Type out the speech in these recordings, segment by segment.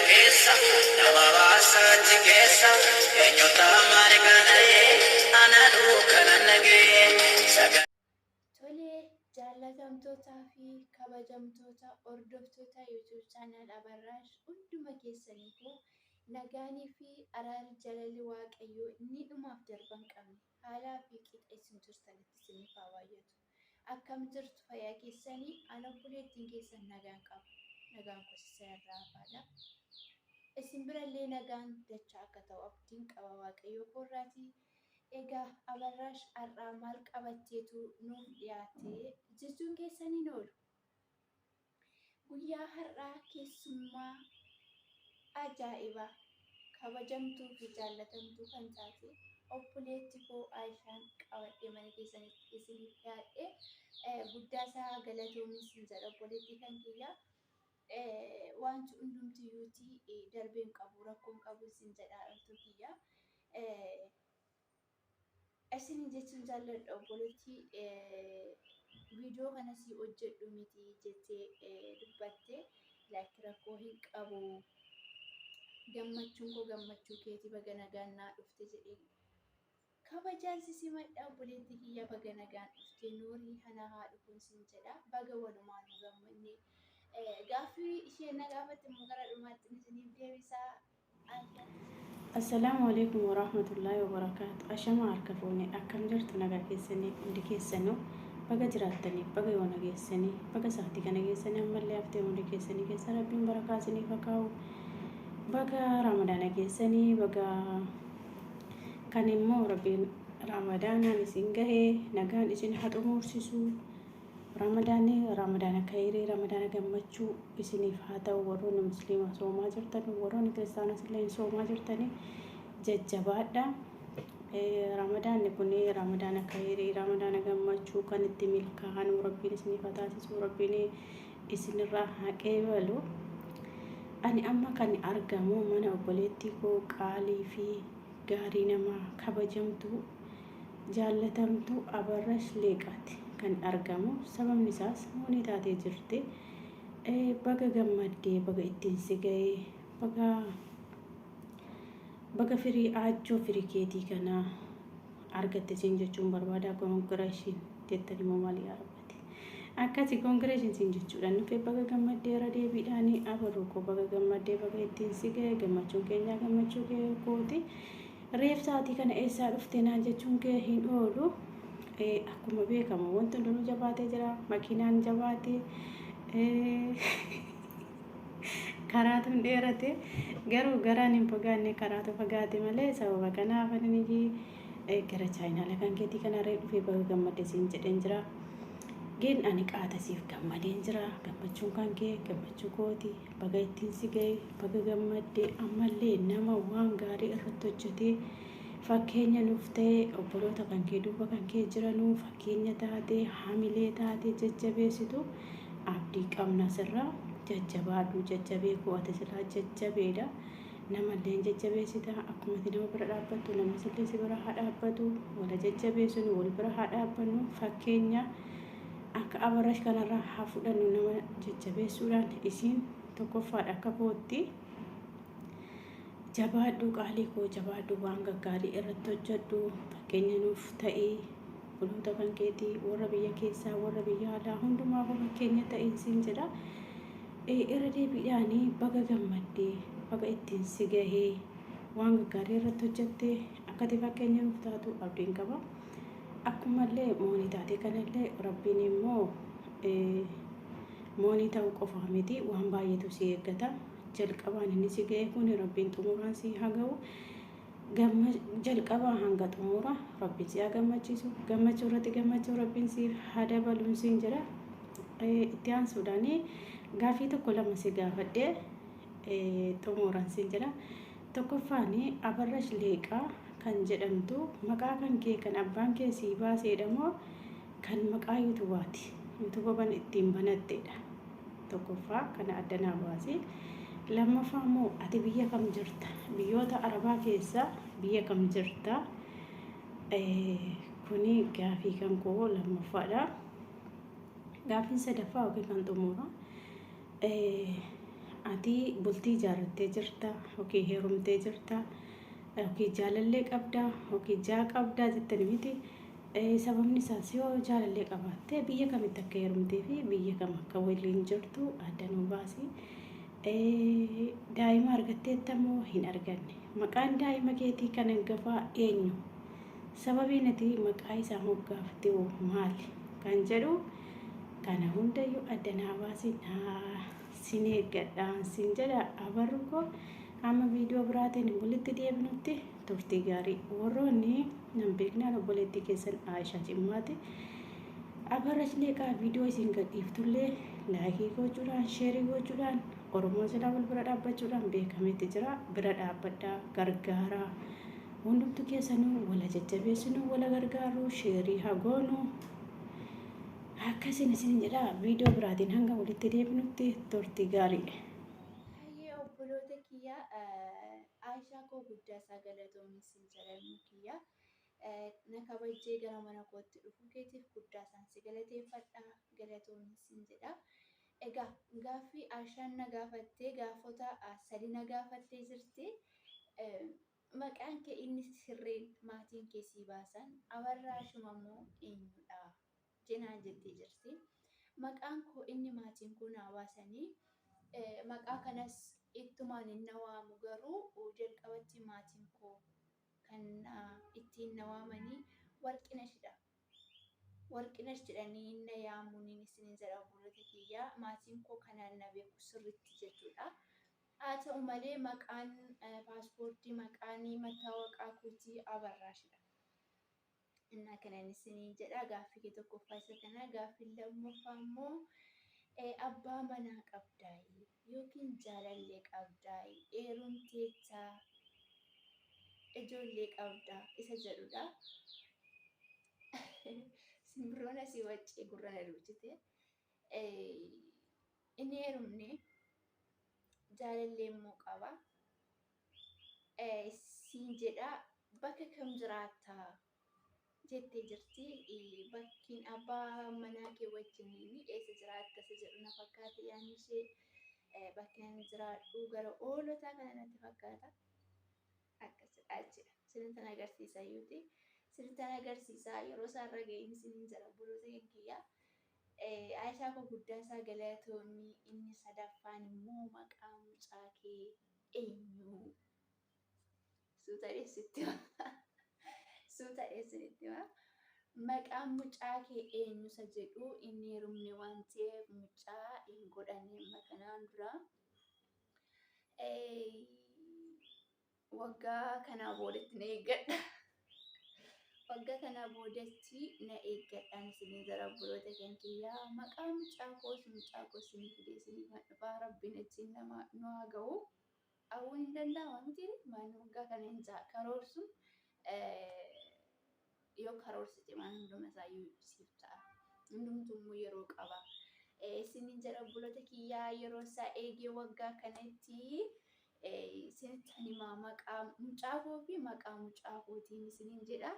keessa nama baasa achi keessa eenyuta maal kana ana dukkana nagee sagal. Tolee jaallatamtootaa fi kabajamtoota hordoftoota YouTube channel Abarraash hunduma keessaniifuu nagaanii fi araarri jaalalli Waaqayyoo inni dhumaaf darba hin qabne haalaa fi qixa isin jirtanitti isiniif haa baay'atu. Akkam jirtu fayyaa keessanii an obboleettiin keessan nagaan qaba. Nagaan koos isin irraa hafaadha. Isin birallee nagaan dachaa akka ta'u abdiin qaba Waaqayyoo koorraatii. Egaa Abarraash har'aa maal qabatteetu nuuf dhiyaatte jechuun keessan hin oolu. Guyyaa har'aa keessummaa ajaa'ibaa kabajamtuu fi jaallatamtuu kan taate obboleetti koo Aayishaan qabadhee mana keessanitti isiniif dhiyaadhe. Guddaa isaa galatoomi sin jedha obboleettii kan kiyya. Wanti hundumtiyyuuti darbee hin qabu rakkoo hin qabu sin jedha dhaltuu kiyya. Isin jechuun jaalladha obboleettii viidiyoo kana sii hojjedhu miti jettee dubbatte lakki rakkoo hin qabu gammachuun koo gammachuu keeti baga nagaan naa dhufte jedhee kabajaan si simadha obboleettii kiyya baga nagaan dhufte noorii hana haa dhufuun sin jedha baga walumaan nu gammanne gaaffii isheen na gaafatte immoo gara dhumaatti isiniif deebisaa. Assalaamu alaikum warahmatullaahi wabarakaatu. Ashama harka fuune akkam jirtu nagaa keessanii hundi keessanuu baga jiraattanii baga yoona geessanii baga sa'aatii kana geessanii ammallee haftee hundi keessanii keessa rabbiin barakaa isiniif haa kaa'u. Baga ramadaana geessanii baga kan immoo rabbiin ramadaanaan isin gahee nagaan isin haa xumursisu. Ramadaanni ramadaana kayrii ramadaana gammachuu isiniif haa ta'u warroonni musliima soomaa jirtan warroonni kiristaanas illee soomaa jirtanii jajjabaadha. Ramadaanni kun ramadaana kayrii ramadaana gammachuu kan itti milkaa'an rabbiin isiniif haa taasisu rabbiin isinirraa haa qeebalu. Ani amma kan argamu mana obboleettii koo qaalii fi gaarii namaa kabajamtuu jaallatamtuu Abarrash Leeqaati kan argamu. Sababni isaas moonii taatee jirti. Baga gammaddee baga ittiin si ga'e baga baga firii aajjoo firii keetii kana argatte siin jechuun barbaada. Koongiraashin jettan immoo maal yaa rabbati. Akkasi koongiraashin siin jechuudhaan dhufee baga gammaddee irra deebiidhaan abaruu koo baga gammaddee baga ittiin si ga'e gammachuun keenyaa gammachuu kee kooti. Reef sa'aatii kana eessaa dhufte naan jechuun kee hin oolu. Akkuma beekamu wanti hundinuu jabaatee jira. Makiinaan jabaate. Karaatu hin dheerate. Garuu garaan hin fagaanne karaatu fagaate malee sababa kanaaf ani gara chaayinaala kan keetii kana ree dhufee baga gammadde siin jedheen jira. Gin ani qaata siif gammadeen jira. Gammachuun kan kee gammachuu kooti. Baga ittiin si ga'e, baga gammadde, ammallee nama waan gaarii irratti hojjetee fakkeenya nuuf ta'e obboloota kan kee duuba kan kee jiranuu fakkeenya taatee hamilee taatee jajjabeessitu abdii qabna sirraa jajjabaadhu jajjabee koo ati silaa jajjabeedha namallee hin jajjabeessita akkuma ati nama bira dhaabbattu namni sillee si bira haa dhaabbatu wala jajjabeessinu wal bira haa dhaabbannu fakkeenya Akka Abarash kanarraa haa fudhannu nama jajjabeessuudhaan isiin tokkoffaadha akka kootti. Jabaadhu qaalii koo jabaadhu waan gaggaarii irratti hojjedhu fakkeenya nuuf ta'i obboloota kan keetii warra biyya keessaa warra biyya alaa hundumaafuu fakkeenya ta'iin siin jedha. Irra deebiidhaan baga gammaddee baga ittiin si gahee waan gaggaarii irratti hojjette akkati fakkeenya nuuf taatu abdiin qaba. Akkumallee moonii taatee kanallee rabbiin immoo moonii ta'uu qofaa miti waan baay'eetu si eeggata. Jalqabaan inni si ga'e kun rabbiin xumuraan si haa ga'u. Jalqabaa hanga xumura rabbiin si haa gammachiisu. Gammachuu irratti gammachuu rabbiin siif haa dabaluun siin jedha. Itti aansuudhaan gaafii tokko lama si gaafadhee xumuran siin jedha. Tokkoffaan Abarrash Leeqaa kan jedhamtu maqaa kan kee kan abbaan kee sii baaseedha moo kan maqaa yuutubaati yuutuba ban ittiin banatteedha tokkoffaa kana adda naa baasi lammaffaa immoo ati biyya kam jirta biyyoota arabaa keessa biyya kam jirta kuni gaafii kan koo lammaffaadha gaafiin sadaffaa yookiin kan xumura Ati bultii ijaarrattee jirta yookiin heerumtee jirta yookiin jaalallee qabda yookiin jaa qabda jettani miti. Sababni isaas yoo jaalallee qabaatte biyya kamitti akka heerumtee fi biyya kam akka waliin jirtu adda nuu baasi. Daa'ima argatteetta moo hin arganne? Maqaan daa'ima keetii kan hangafaa eenyu? Sababiin ati maqaa isaa moggaafte hoo maali? Kan jedhu kana hundayyuu adda naa baasi naa sin eeggadha sin jedha abarru koo amma viidiyoo biraatiin walitti deebinutti turtii gaarii warroonni nan beeknaan obboleettii keessan Aayishaa Jimmaati. Abarrash Leeqaa viidiyoo isin gadhiiftullee laayikii gochuudhaan sheerii gochuudhaan Oromoon silaa wal bira dhaabbachuudhaan beekametti jira bira dhaabbadhaa gargaaraa hundumtu keessanuu wala jajjabeessinu wala gargaarru sheerii haa goonu akkasin isin jedha viidiyoo biraatiin hanga walitti deebinutti turtii gaarii. Hayyee obboloota kiyya Aayishaa koo guddaa isaa galatoomi sin jedha ilmoo kiyya. Na kabajjee gara mana kootti dhufuu keetiif guddaa isaan si galateeffadha galatoomi sin jedha. Egaa gaaffii Aayishaan na gaafattee gaafota sadi na gaafattee jirti. Maqaan kee inni sirriin maatiin kee sii baasan Abarraa Shumamoo eenyudha? Jenaan jettee jirti. Maqaan koo inni maatiin koo naa baasanii maqaa kanas ittumaan hin na waamu garuu jalqabatti maatiin koo kan ittiin na waamanii Warqinashidha. Warqinash jedhanii na yaamuuniin isinin jedha obboloota kiyya. Maatiin koo kanaan na beeku sirriitti jechuudha. Haa ta'u malee maqaan paaspoortii maqaan mattaawaqaa kootii Abarraashidha. Innaa kanan isiniin jedha gaaffii kee tokkoffaa isa kana gaaffiin lammaffaa immoo abbaa manaa qabdaayi yookiin jaalallee qabdaayi heerumteettaa ijoollee qabdaa isa jedhudha. Simbirroon asii waccee gurra na duuchite. Inni heerumne jaalallee immoo qaba. Siin jedha bakka kam jiraatta jettee jirti. Bakkiin abbaa manaa kee wajjiniin eessa jiraatta isa jedhu na fakkaata yaadni ishee. Bakki ani jiraadhu gara oolotaa kana natti fakkaata. Akkasidha jechuudha. Sinittan agarsiisa iyyuuti. Sinittan agarsiisa yeroo isaa irra ga'een isiniin jedha obboloota kan kiyyaa. Aayishaa koo guddaa isaa galatoomii inni sadaffaan immoo maqaa mucaa kee eenyu? Suuta dheessitti hima. Suuta dheessinitti hima. Maqaan mucaa kee eenyu isa jedhu inni heerumne waan ta'eef mucaa hin godhanne amma kanaan dura. Waggaa kanaa boodatti na eeggadha. Waggaa kanaa boodatti na eeggadhaan isinii gara obboloota kan kiyyaa maqaa mucaa koos mucaa koos isinii fidee isinii kan dhufaa rabbiin achiin nama nu haa ga'u. Hawwuun hin danda'ama miti maan waggaa kana hin ja'a karoorsu yoo karoorsite waan hunduma isaayyuu siif ta'a. Hundumtuu immoo yeroo qaba. Isiniin jedha obboloota kiyyaa yeroo isaa eegee waggaa kanatti isinittan himaa maqaa mucaa koo fi maqaa mucaa kootiin isiniin jedha.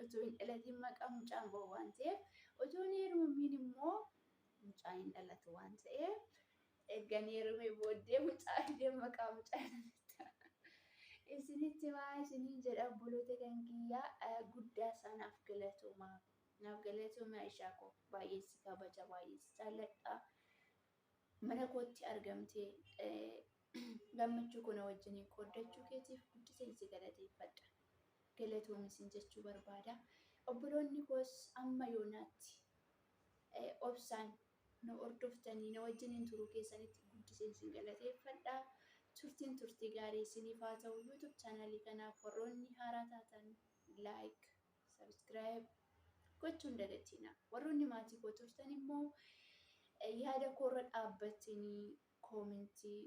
Otoo hin dhalatin maqaa mucaan bahu waan ta'eef otoo hin heerumamiin immoo mucaan hin dhalatu waan ta'eef ergan heerumee booddee mucaa fidee maqaa mucaa isinitti himaa isiniin jedha obboloota kan kiyyaa guddaa isaa naaf galatoomaa. Naaf galatoomi Aishaa koo baay'ee si kabaja baay'ee si jaalladha. Mana kootti argamtee gammachuu koo na wajjiniin qooddachuu keetiif guddiseen si galateeffadha. Galatoomi sin jechuu barbaada. Obboloonni koos amma yoonaatti obsaan na hordoftanii na wajjiniin turuu keessanitti guddiseen sin galateeffadha. Turtiin turtii gaarii isiniif haa ta'u. YouTube chaanaalii kanaaf warroonni haaraa taatan like, subscribe gochuu hin dagatinaa. Warroonni maatii koo turtan immoo yaada koorra dhaabbatanii koomentii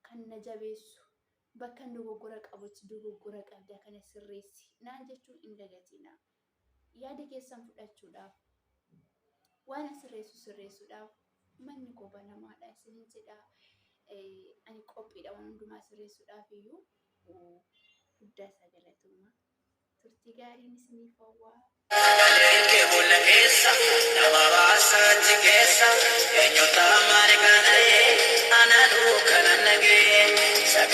kan na jabeessu bakkan dogoggora qabutti dogoggora qabda kana sirreessi naan jechuu hin dagatinaa. Yaada keessan fudhachuudhaaf waan sirreessu sirreessuudhaaf manni koo banamaadha isinin jedha. Ani qophiidha waan hundumaa sirreessuudhaaf iyyuu guddaa isaa galatooma. Turtii gaariin isiniif hawwaa. Sagaleen kee boolla keessa nama baasa achi keessa. keessa eenyuta maal kana anaa dukkana nagee.